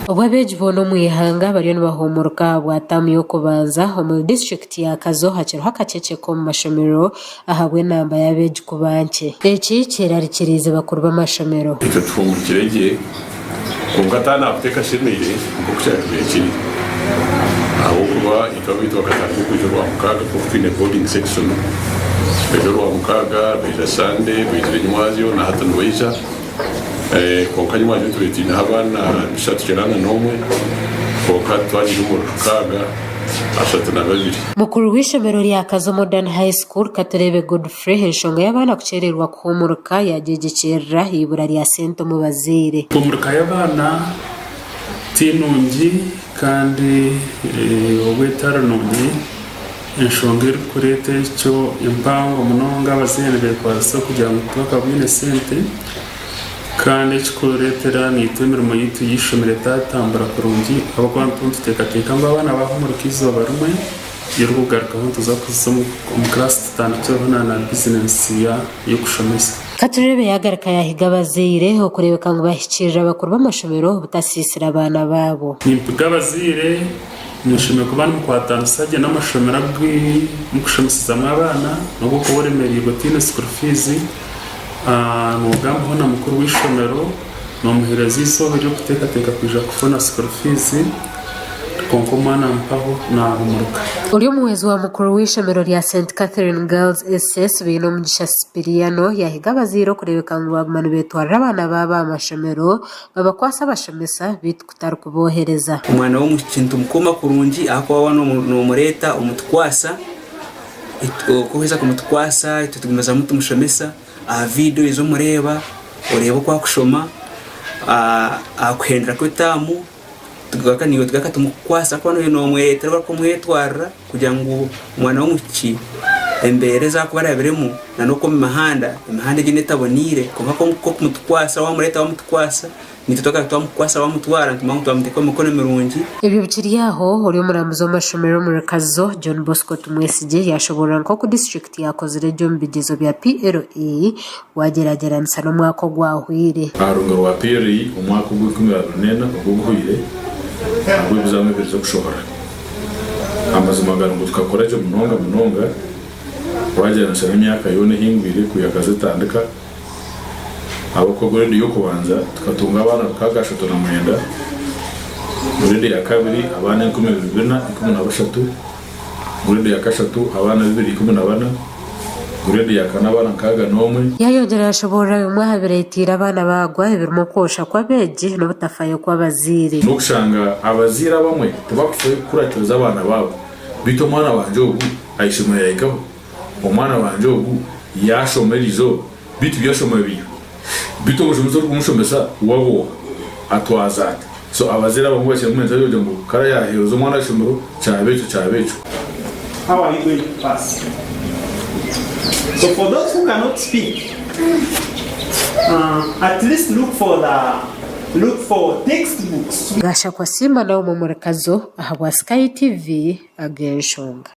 Obu abeegi boona omu ihanga bariyo nibahuumuruka ahabwa taamu y'okubanza, omuri disiturikiti ya Kazo hakiriho akaceceka omu mashomero ahabw'enamba y'abeegi kuba nkye. Eki kyerarikiriize bakuru b'amashomero. Itwe tuhuumurukire gye, kwonka taba naakuteeka ashemeire nk'oku kyaabaire kiri, ahabw'okuba itwe abaitu bakatandika okwija Orwamukaaga nk'oku twine boarding section, baija Orwamukaaga, baija Sunday, baizire nyimwazyo na hati nibaija. Kwonka nyimwazyo tubaire twineho abaana bishatu kinaana n'omwe, kwonka twagiire omuri rukaaga 32. Mukuru w'eishomero rya Kazo Modern High School, Katureebe Godfrey, enshonga y'abaana kukyererwa kuhuumurika yagyegyekyerera eibura rya sente omu bazaire. Kuhuumurika y'abaana ti nungi kandi obu etari nungi, enshonga erikureeta ekyo empango munonga abazaire nibekwatisa kugira ngu tibakabaine sente. Kandi ekirikureetera naitwe emirimo yaitu y'eishomero etatambura kurungi ahabw'okuba nituba nituteekateeka ngu abaana baahumurika eizooba rimwe ery'okugarukaho nituza kuza omu kiraasi tutandikireho na bizinesi y'okushomesa. Katureebe yaagaruka yaahiga abazaire okureebeka ngu bahikiirira bakuru b'amashomero obutasiisira abaana baabo. Nimpiga abazaire mwishome kuba nimukwatanisa gye n'amashomero agu mukushomesezamu abaana n'obu okuba oremereirwe otaine school fees. Noogambaho na mukuru w'eishomero, noomuheereza eizooba ery'okuteekateeka kwija kufuna school fees, kwonka omwana mpaho naahumuruka. Ori omuhwezi wa mukuru w'eishomero rya St Catherine Girls SS, Bainomugisha Sipiriano, yaahiga abazaire okureebeka ngu baaguma nibeetwarira abaana baabo aha mashomero babakwatse abashomesa beitu kutari kuboohereza. Omwana w'omwishiki nitumukuuma kurungi ahakuba waaba noomureeta omutukwasa Ku oheza kumutukwasa itwe tugumizamu tumushomesa aha vidiyo ezi omureeba oreeba oku akushoma aha kuhendera kw'etaamu tugaruka naiwe tugaruka tumukukwasa ahakuba naiwe nomwereetera orikumwetwarira kugira ngu omwana w'omwishiki embeera ezi arikuba arabiremu n'oku omu mihanda, emihanda egi n'etaboneire kwonka ku okumutukwasa wamureeta wamutukwasa. Naitwe twakaba twamukwasa wamutwara nitumanya ngu twamuteeka omu mikono mirungi. Ebyo bikiri aho, ori omurambuzi w'amashomero omuri Kazo, John Bosco Tumwesigye yashoborora nk'oku disiturikiti yakozire gye omu bigyezo bya PLE wagyeragyeranisa n'omwaka ogwahweire. Aha rungaro rwa PLE omwaka ogw'enkumi abiri n'ena ogu oguhweire ahabw'ebizamu ebiriza okushohora. Amazima gari ngu tukakora gye munonga munonga wagyeranisa n'emyaka yoona ehingwire kwiha Kazo etandika. Ahabw'okuba guredi y'okubanza tukatunga abaana 639, guredi ya kabiri abaana 2413, guredi ya kashatu abaana 214, guredi ya kana abaana 61. Yayongyera yashoboorora bimwe aha bireeteire abaana baagwa ebirimu okwosha kw'abeegi n'obutafayo kw'abazaire. N'okushanga abazaire abamwe tibakufayo kukuratiriza abaana baabo, beitu omwana wangye ogu aishomero yahikaho? Omwana wangye ogu yaashoma eri izooba, beitu ebi ashoma biiha? Beitu omushomesa orikumushomesa waaba oha? Atwaza ata? So abazaire abamwe bashyiramu mentality yokugira ngu kare yaaheereza omwana aha ishomero kyaba ekyo kyaba ekyo. How are you going to pass? So for those who cannot speak, uh, at least look for the look for textbooks. Gashakwa Simba Naomi omuri Kazo ahabwa Sky TV ag'enshonga.